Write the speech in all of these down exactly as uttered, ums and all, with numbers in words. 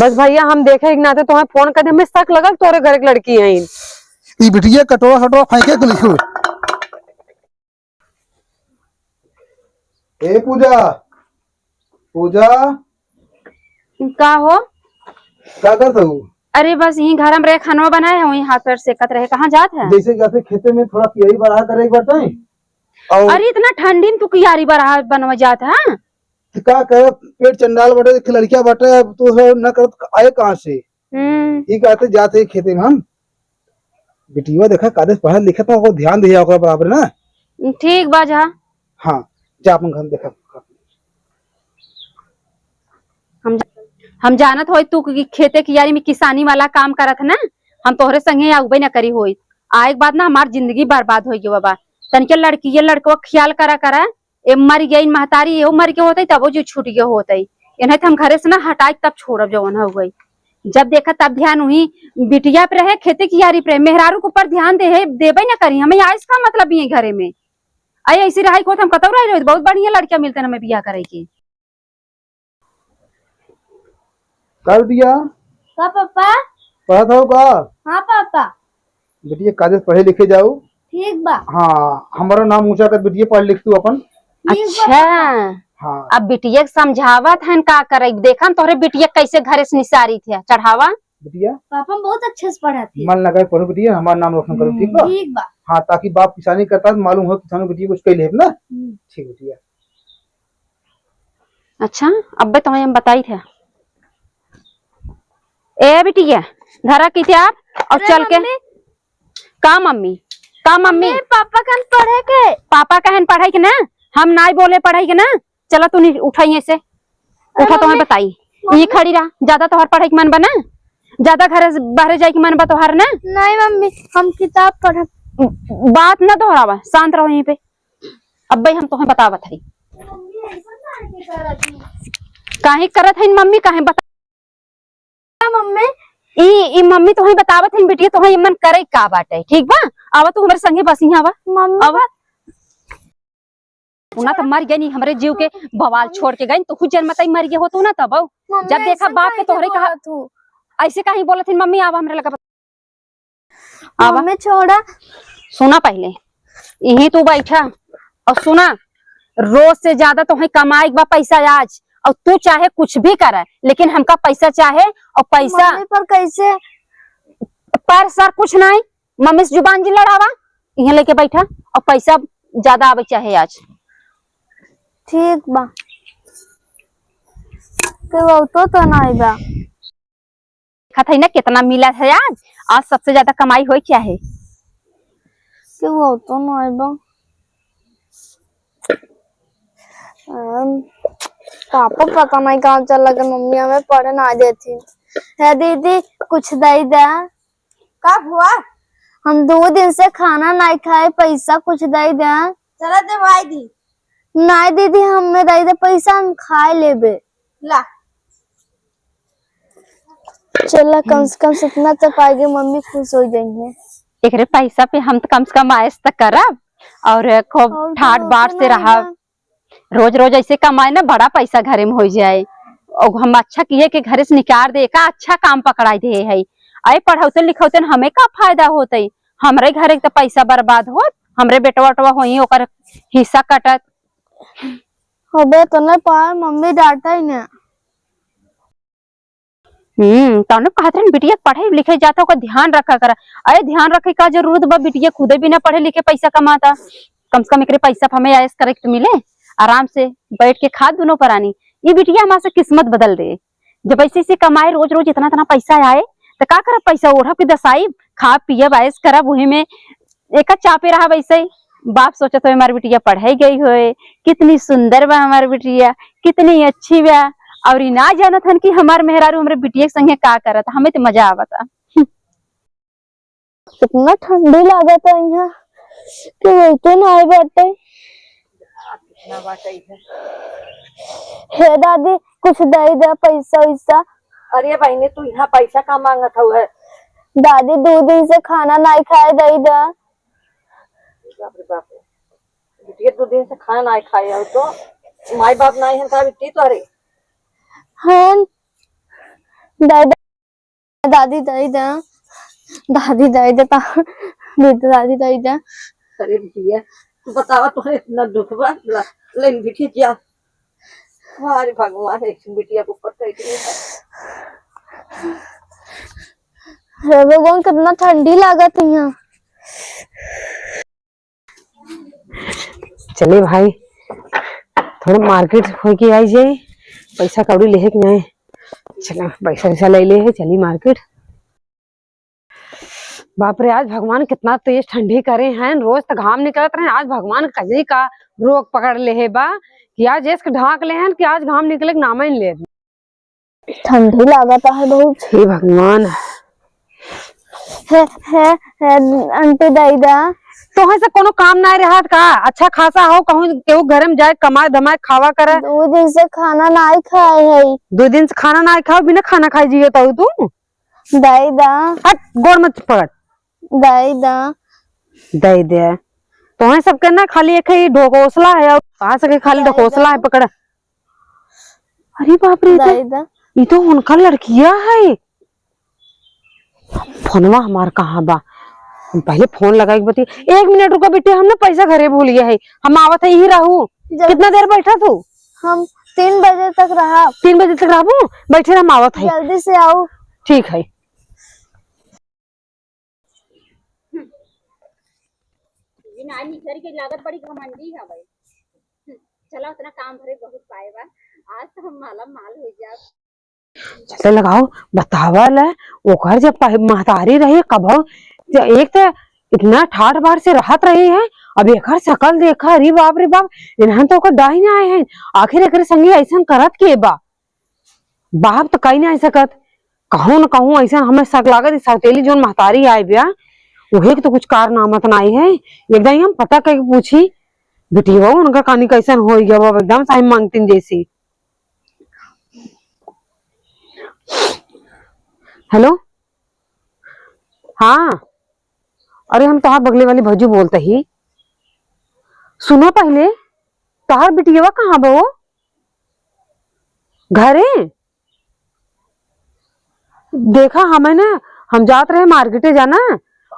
बस भैया, हम देखे के नाते तोहे फोन कर दे, हमें शक लगल तोरे घर के लड़की है। ई बिटिया कटोरा सटोरा फेंके के लिखो। ए पूजा, पूजा। का हो? का करत हऊ? अरे बस यहीं घर में रहे, खानवा बनाए है, वहीं हाथ पैर सेकत रहे। कहाँ जात है? जैसे जाते खेते में थोड़ा कियारी बरहा करे एक बार टाइम। और अरे इतना ठंडी में तू कियारी बरहा बनवा जात है? तो का करत, पेट चंडाल बाटे, एक लड़किया बाटे, अब तू है न करत आए कहाँ से? हम्म। ई कहते जाते खेते में हम। बिटिया देखा, कायदे से पढ़त लिखत ना, ओकर ध्यान दिया ओकरा बराबर ना। ठीक बा जा। हाँ, जा अपन घर देखा। हम, हम जानत होई तू कि खेते कियारी में किसानी वाला काम करत है ना, हम तोहरे संगे आउबे न करी होई। आए के बाद ना हमार जिंदगी बर्बाद होई गई बाबा। तनिके लड़की, ये लड़कवा ख्याल करा करा, ए मर गई महतारी, एहू मर के होतई, तबो जो छूट गए होतई। इन्हें तो हम घरे से ना हटाई, तब छोड़ब जवन हो गई। जब देखा तब ध्यान वही बिटिया पे रहे, खेते कियारी पे रहे, मेहरारू के ऊपर ध्यान दे है, देबे ना करी। हमें आइस का मतलब ये घरे में, आई ऐसी रहाई होत हम कतौ रह रहे, बहुत बढ़िया लड़कियां मिलते हैं हमें बियाह करे के। का बिटिया? का पापा? पढ़त हौ का? हाँ पापा। बिटिया कायदे से पढ़े लिखे जाऊ। ठीक बा। हाँ, हमारा नाम ऊंचा कर बिटिया, पढ़ लिख तू अपन। ठीक बा अच्छा। पापा। हाँ। अब बिटिया के समझावत हन का करे, देखा न तोहरे बिटिया कैसे घरे से निसारी थे, चढ़ावा। बिटिया। पापा हम बहुत अच्छे से पढ़त ही। मन लगा के पढ़ो बिटिया, हमारा नाम रोशन करो, ठीक बा? ठीक बा। हाँ, ताकि बाप किसानी करता है, मालूम हो किसानों बिटिया कुछ कह ले ना। हम्म। ठीक बिटिया। अच्छा, अब्बे तोहे हम बताई थे। ए बिटिया, धरा की थे आप और अरे चल के। मम्मी। का मम्मी? का मम्मी? मम्मी, पापा कहन पढ़े के। पापा कहन पढ़े के ना, हम नाई बोले पढ़े के ना। चला तू नहीं उठाइए से, अरे उठा तोहे मम्मी, बताई। मम्मी। ई खड़ी रहा, ज्यादा तोहर पढ़े के मन बा ना, ज्यादा घर से बाहर जाए के मन बा तोहर ना। नहीं मम्मी, हम किताब पढ़ब। बात ना दोहरावा, शांत रहो यहीं पे। अब्बे हम तोहे बतावत हई। काहे करत हईन मम्मी, काहे बता। मम्मी। ई, ई मम्मी तोहे बतावत हईन बिटिया, तोहे मन करे का बाटे, ठीक बा? आवा तू हमरे संगे बस इहाँ आवा। मम्मी। आवा। उना त मर गई, हमरे जीव के बवाल छोड़ के गई, तो खुद जन्मतई मर गए हो तू ना तब। मम्मी, जब देखा ऐसन बाप के काहे तोहरे कहा बोलत हू? ऐसे काहे बोलत हईन मम्मी, आवा हमरे लगा। आवा। मम्मी छोड़ा। सुना पहले, यहीं तू बैठा और सुना, रोज से ज्यादा तोहे कमाए के बा पैसा आज, और तू चाहे कुछ भी करे, लेकिन हमका पैसा चाहे और पैसा। मम्मी पर कैसे? पर सर कुछ नहीं, मम्मी से जुबान जी लड़ावा, यहीं लेके बैठा और पैसा ज्यादा आवे के चाहे आज। ठीक बा। तो वो तो, तो नहीं बा। देखत है ना कितना मिला है आज, आज सबसे ज्यादा कमाई होई क्या है? के वो तो नहीं बा। अम, पापा पता नहीं कहाँ चल गए, मम्मी हमें पढ़े ना देती। हे दीदी, कुछ दे दे। का हुआ? हम दो दिन से खाना नहीं खाए, पैसा कुछ दे दे। चला दे भाई दी। नहीं दीदी, हमें दे दे पैसा, हम खाए लेबे। ला। चला, कम से कम इतना तो पाएगी, मम्मी खुश हो जाएंगे। एकरे पैसा पे हम तो कम से कम आयस तक करब और खूब और ठाट तो बाट से रहब। रोज रोज ऐसे कमाए ना, बड़ा पैसा घरे में हो जाए। और हम अच्छा किए के घरे से निकाल दे, का अच्छा काम पकड़ाई दे है। अरे पढ़ौते लिखौते न हमें का फायदा होतई? हमरे घरे के तो पैसा बर्बाद होत, हमरे बेटवा उटवा होई ओकर हिस्सा कटत। अबे तो नहीं पाए, मम्मी डांटा ही ना। हम्म, तौने कहत रहन बिटिया पढ़े लिखे जाता, ओकर ध्यान रखा करा। अरे ध्यान रखे का जरूरत बा, बिटिया खुदे बिना पढ़े लिखे पैसा कमाता। कम से कम एकरे पैसा पे हमें ऐश करे के तो मिले, आराम से बैठ के खा दोनों परानी। ये बिटिया हमारे से किस्मत बदल दे, जब ऐसे ऐसे कमाए रोज रोज इतना इतना पैसा आए, तो का करब? पैसा ओढ़ब के दसाई, खाब पियब ऐश करब, वही में एका चापे रहब ऐसे ही। बाप सोचत होए हमार बिटिया पढ़े गई होए, कितनी सुंदर बा हमार बिटिया, कितनी अच्छी बा। और ई ना जानत हन कि हमार मेहरारू हमरे बिटिया के संगे का करत, हमें तो मजा आवता। कितना ठंडी लागत है यहाँ, कि वो तो ना आए बाटे। हे दादी, कुछ दे दे पैसा वैसा। अरे बहिनी, तू यहाँ पैसा का मांगत हऊ है? दादी, दो दिन से खाना नहीं खाए, दे दे। बाप रे बाप रे। बिटिया दो दिन से खाना नहीं खाए हो तो माई बाप नहीं है का बिट्टी तोहरे? हैं, दाई, दादी, दाई, दा-, दादी, दाई, दा-, ता-, दादी, दाई, दा। अरे बिटिया, तू बतावा, तोहे इतना दुख बा? ला, ले बिटिया, जा। अरे भगवान, एक बिटिया के ऊपर कैसे है। हे भगवान, कितना ठंडी लागत है यहाँ। चले भाई, थोड़ा मार्केट होके आई जाए, पैसा कौड़ी लेहे के नहीं। चला, पैसा वैसा ले ले है, चली मार्केट। बाप रे, आज भगवान कितना तेज ठंडी करे हैं। रोज तो घाम निकलत रहे, आज भगवान कजरी का रोग पकड़ ले है बा कि आज एस्क ढाक ले हैं कि आज घाम निकले के नाम ही ले। ठंडी लागत है बहुत। हे भगवान। हे, हे, हे, आंटी दाई दा। तोहे से कोनो काम नाय रहत का? अच्छा खासा हो, कहूँ केहू घर में जाए, कमाए धमाए, खावा करे। दो दिन से खाना नाय खाए है। दो दिन से खाना नाय खाओ, बिना खाना खाए जिए तो तू? दाई दा। हट, गोड़ मत पकड़। दाई दा। दाई दे। तोहे सबके ना खाली एक ही ढकोसला है, और कहाँ से के खाली दाई ढकोसला दा। है पकड़। अरे बाप रे, ई तो, दाई दा। ई तो उनका लड़किया है। फोनवा हमार कहाँ बा? हम पहले फोन लगाई के बती। एक मिनट रुका बेटी, हम ना पैसा घरे भूल गया है, हम आवत है, यही रहू। जल्दी। कितना देर बैठा तू? हम तीन बजे तक रहा। तीन बजे तक रहबू? बैठे, हम आवत है। जल्दी से आओ। ठीक है। हम्म। ये नानी घर के लागत बड़ी घमंडी हवे। हम्म, चला उतना काम भरे बहुत पाए बा, आज तो हम माला माल हो जाब। चले लगाओ, बतावा ले, ओकर जब पह-, महतारी रही कबहू, त एक त इतना ठाठ बाढ़ से रहत रही है, अब एकर शकल देखा, अरे बाप रे बाप, इन्हन तो ओकर डाही ना आए हैं, आखिर एकरे संगे ऐसन करत के बा? बाप तो कही नहीं सकत, कहूँ न कहूँ ऐसा हमें शक लागत, ई सौतेली जोन महतारी आए बिया, उहे के तो कुछ कारनामा तो नहीं है। एकदम हम पता करके पूछी, बिटिया उनका कहानी कैसन हो गया, वो एकदम साई मांगतीन जैसी। हेलो, हाँ, अरे हम तोहार बगले वाली भौजी बोलते ही। सुनो पहले, तोहार बिटिया कहाँ बा वो? घरे? देखा, हमें ना, हम जात रहे मार्केटे जाना,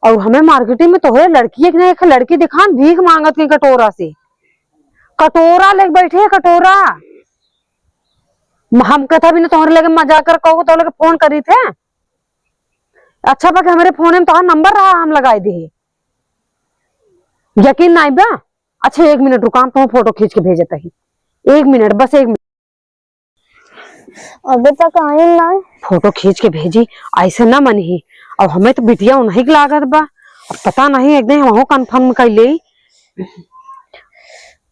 और हमें मार्केटे में तोहरे लड़की, एक ना एक लड़की दिखान भीख मांगत के कटोरा से, कटोरा लेके बैठे है, कटोरा। म-, हम कहता भी ना तोहरे लगे मजाक कर कहू, तो लगे फोन करी थे। अच्छा बा कि हमरे फोन में तोहार नंबर रहा, हम लगाई दी। यकीन नहीं बा? अच्छा एक मिनट रुका, हम तोहर फोटो खींच के भेजत ही। एक मिनट, बस एक मिनट। अबे तक आइन ना। फोटो खींच के भेजी, ऐसे ना मनही। अब हमें तो बिटिया उन्हीं के लागत बा। अब पता नहीं, एक दिन हमहू कंफर्म कर ले।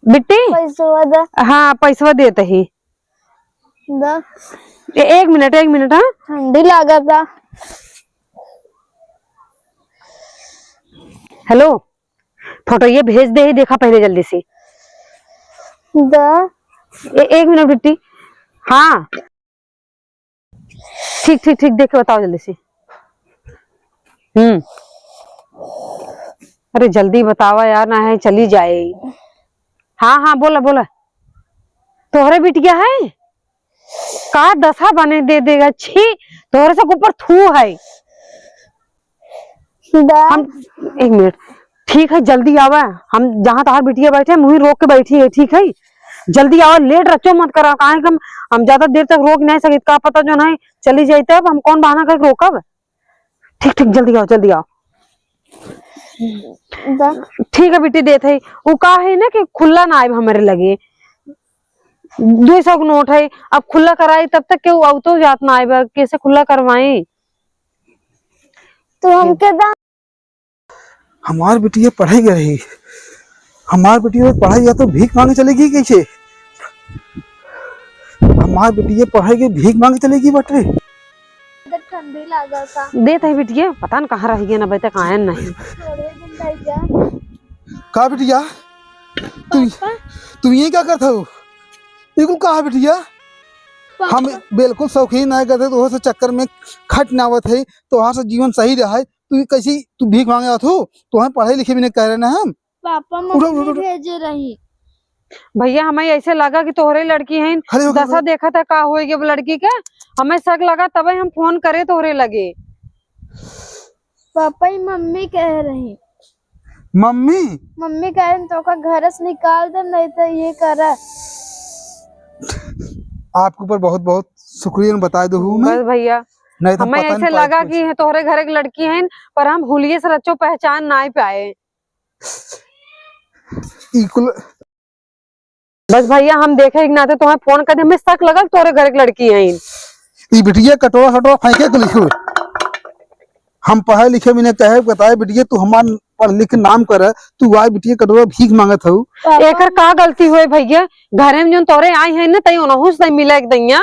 बिट्टी। पैसवा दे। हाँ, पैसवा देत ही। द। ए-, एक मिनट, एक मिनट, हाँ। ठंडी लागत बा। हेलो। फोटो ये भेज दे ही, देखा पहले जल्दी से। द। ए-, एक मिनट बिट्टी। हाँ, ठीक, ठीक, ठीक, देख के बताओ जल्दी से। हम्म। अरे जल्दी बतावा यार, ना है चली जाए। हाँ, हाँ, बोला, बोला। तोहरे बिटिया है? का दशा बने दे देगा, छी, तोहरे से ऊपर थू है। दा। हम, एक मिनट, ठीक है, जल्दी आवा, हम जहाँ तोहार बिटिया बैठे हैं, वहीं रोक के बैठी है, ठीक है, जल्दी आवा, लेट रचो मत करा, काहे कि हम, हम ज्यादा देर तक रोक नहीं सकित, का पता जो नहीं चली जाई, तब हम कौन बहाना करके रोकब? ठीक, ठीक, जल्दी आओ, जल्दी आओ। दा। ठीक है बेटी, देत है, वो का है ना कि खुला ना आए हमरे लगे, दो सौ के नोट है, अब खुला कराई तब तक केहू अउतो जात ना आइबा, कैसे खुला करवाई? तो हमके दा। हमार बिटिया पढ़े गए रही, हमार बिटिया पढ़े या तो भीख मांगे चलेगी कैसे? हमार बिटिया पढ़े के भीख मांगे चलेगी बाटे। इधर ठंडी लागता। देत है बिटिया, पता न कहाँ रह गया ना, अबे तक आयन नहीं। थोड़े दिन रह गया। का बिटिया? तू, पापा? तू ये क्या करत हो? ये कुल का है बिटिया? पापा। हम बिल्कुल शौकीन नहीं करते, तोहरे से चक्कर में खट ना आवत है, तोहार से जीवन सही रहा है। तू कैसी, तू भीख मांगे आवत हो, तोहे पढ़े लिखे भी नहीं कह रहे ना हम। पापा, उठो, मम्मी उठो, उठो। भेजे रही। भैया, हमें ऐसे लगा कि तोहरे लड़की हैं, अरे, हो गया, दशा हो गया। देखा था का होई गया लड़की के, हमें शक लगा, तबे हम फोन करे तोहरे लगे। पापा, ई मम्मी कह रही। मम्मी? मम्मी कह रही, "तोका घर से निकाल दे, नहीं तो ये करा।" आपके ऊपर बहुत बहुत शुक्रिया बता दो हूँ मैं। बस भैया, नहीं तो हमें पता ऐसे नहीं लगा कुछ। कि तोहरे घर एक लड़की है, पर हम हुलिये से रचो पहचान ना ही पाए। ई कुल बस भैया, हम देखे के नाते तोहरे फोन कर दे, हमें शक लगा कि तोहरे घर एक लड़की है। ई बिटिया कटोरा सटोरा फेंके के लिखो। हम पढ़े लिखे बिना कहे बताए, बिटिया तू हमार पढ़ लिख के नाम कर, तू आए बिटिया कटोरा भीख मांगत हऊ। पापा। एकर का गलती होए भैया, घरे में जोन तोरे आई है ना, तई ओनहु से मिले के दैया,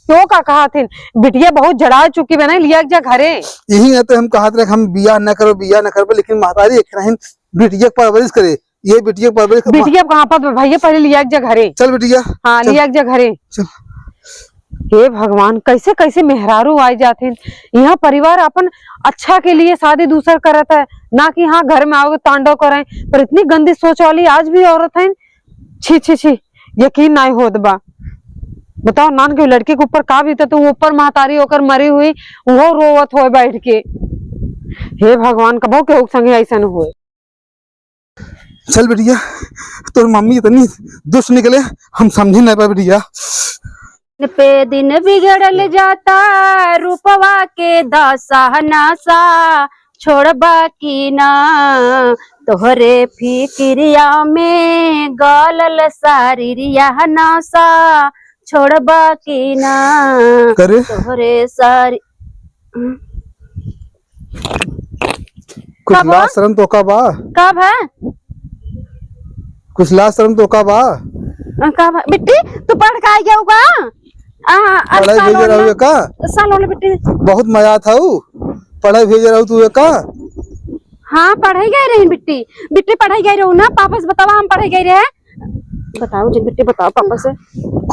तो का कहा थिन, बिटिया बहुत जड़ा चुकी बना, लिया के जा घरे। यही है तो हम कहत रहे, हम बियाह न करो, बियाह न करबे, लेकिन महतारी एक रहिन बिटिया के परवरिश करे, ये बिटिया के परवरिश। बिटिया कहाँ पर बा भैया, पहले लिया के जा घरे। चल बिटिया, हाँ, चल। लिया के जा घरे। चल। हे भगवान, कैसे कैसे मेहरारू आए जाथिन। यहाँ परिवार अपन अच्छा के लिए शादी दूसर करत है, ना कि हाँ घर में आओगे तांडव करें। पर इतनी गंदी सोच वाली आज भी औरत हैं। छी छी छी, यकीन नहीं होत बा। बताओ नान के लड़के के ऊपर का बीते, तो ऊपर महतारी होकर मरी हुई, वो रोवत होए बैठ के। हे भगवान, कबो केहू के संगे ऐसा न होए। चल बिटिया, तोर मम्मी इतनी दुष्ट निकले, हम समझी नहीं पा बिटिया। पे दिन बिगड़ल जाता, रूपवा के दशा नशा छोड़बा की ना, तोहरे फिक्रिया में गलल शरीरिया नशा छोड़बा की ना, करे? तोहरे सारी कुछ का बा? लाज शरम तो का बा? का बा? कुछ लाज शरम तो का बा? अ, का बा? बिट्टी, तू पढ़ के आ गया होगा? आ, आ, पढ़ाई भेजे रहू का? साल वाले बिट्टी। बहुत मजा आता हूँ। पढ़ाई भेजे रहू तू का? हाँ, पढ़ाई गए रही बिट्टी। बिट्टी पढ़ाई गए रहू ना? पापा से बतावा, हम पढ़ाई गए रहे। बताओ जी बिट्टी, बताओ पापा से।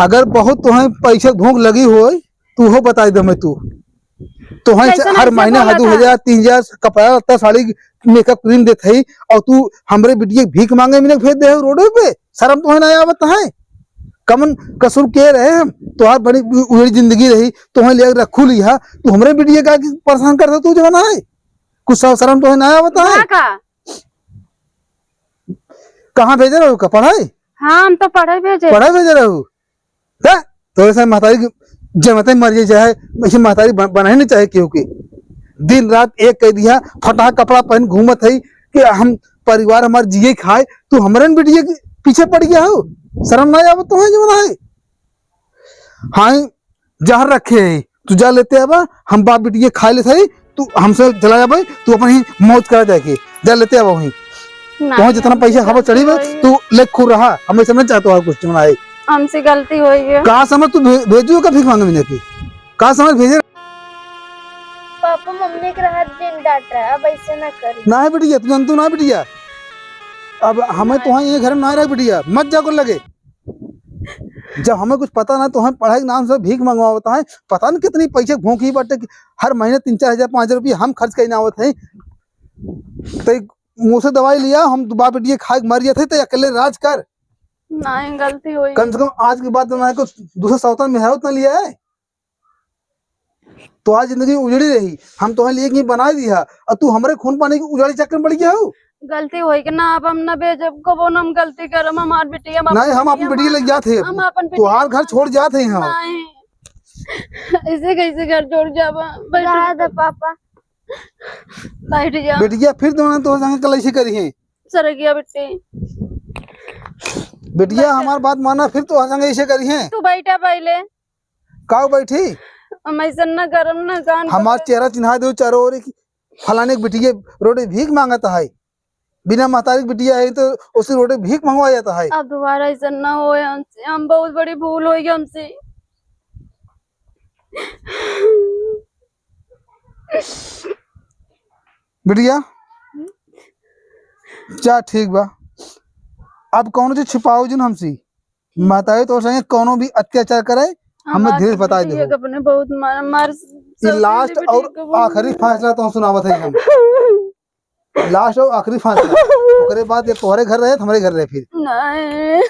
अगर बहुत तुम्हें पैसे भूख लगी होय, तू हो बताई दे मैं तू। तोहई से कैसन हर ऐसे महीने बोलत दू हजार, है? तीन हजार कपड़ा लत्ता, साड़ी, मेकअप क्रीम देत हई, और तू हमरे बिटिया के भीख मांगे में भेज दे हो रोडे पे। शर्म तोहई ना आवत है? कमन कसूर के रहे हम? तोहार बड़ी उ-, उजड़ी जिंदगी रही, तोहई ले रखू लिहा, तू हमरे बिटिया का परेशान करता तू जवन है? कुछ शर्म तोहई ना आवत है? ना का? कहाँ भेजे रहू का पढ़ाई? हाँ, हम तो पढ़े भेजे। पढ़े भेजे रहू? हैं? तोरे से महतारी के जमते मर जाए, चाहे ऐसे महतारी बन-, बनाई नहीं चाहे केहू के। दिन रात एक कह दिया, फटाहा कपड़ा पहन घूमत है कि हम परिवार हमार जिए खाए, तू हमरे न बिटिया के पीछे पड़ गया हो। शर्म ना आवत तो है जवन है। हाँ, जहर रखे है, तू जा लेते आवा, हम बाप बिटिया खाए लेत है, तू हमसे चला जा भाई, तू अपन ही मौत करा जाके, जा लेते आवा वहीं। ना, तोहई जितना हमसे पैसा हवा चढ़ी बा, गलती होई। तू ले खूब रहा, हम ऐसे नहीं चाहते और कुछ बनाए। हमसे गलती होई है। का समझ तू भे-, भेजू का भीख मांगे बिना की? का समझ भेजे? पापा मम्मी के रहत दिन डांट रहा, अब ऐसे ना करी। ना है बिटिया, तू जानतू ना बिटिया, अब हमें तोहई ये घर में ना रह बिटिया, मत जा को लगे। जब हमें कुछ पता ना, तो हम पढ़ाई के नाम से भीख मंगवावत हैं, पता न कितनी पैसे भोंकी बाटे कि हर महीने तीन चार हजार, पाँच हजार रुपया हम खर्च कइने आवत हैं। तो मुँह से दवाई लिया, हम बाप बेटी खाए के मर जाते, तो अकेले राज कर। नहीं, गलती होई। कम से कम आज के बाद तो ना कुछ दूसरा सौतन में है उतना लिया है। तोहार जिंदगी उजड़ी रही, हम तोहे लिए की बनाई दिया, और तू हमरे खून पानी के उजाड़े चक्कर में पड़ गया हो। गलती होई के ना, अब हम ना भेजब, कबो ना हम गलती करम, हमार बिटिया, नहीं, हम अपन बिटिया लेके जात है, हम अपन बिटिया तोहार घर छोड़ जात है हम। नहीं, ऐसे कैसे घर छोड़ जाबा? बैठ जा। दे पापा। बैठ जा। बेटिया फिर दोनों तोहर संगे कल ऐसे करी है। सरगिया बिट्टी। बेटिया बैठ। हमार बात माना, फिर तोहर संगे ऐसे करी है। तू बैठा पहले। काऊ बैठी? हम ऐसन ना करम ना कान हमार पकड़। चेहरा चिन्हा दे चारों ओर कि फलाने के बिटिया रोड पे भीख मांगत है, बिना महतारी के बिटिया है तो उसे रोड पे भीख मंगवा जाता है। अब दोबारा ऐसा ना हो हमसे, हम बहुत बड़ी भूल हो गई हमसे। बिटिया, जा ठीक बा, अब कौनो चीज छिपाओ जिन हमसे। महतारी तोर संगे कौनो भी अत्याचार करे, हमें हमार धीरे से बता बिटिया दे। अपने बहुत मार, मार ये सब last अपने और बिटिया को बहुत आखिरी फैसला तो सुनावत है हम। Last और आखिरी फैसला। ओकरे बाद ये तोहरे घर रहे, हमरे घर रहे फिर। नहीं।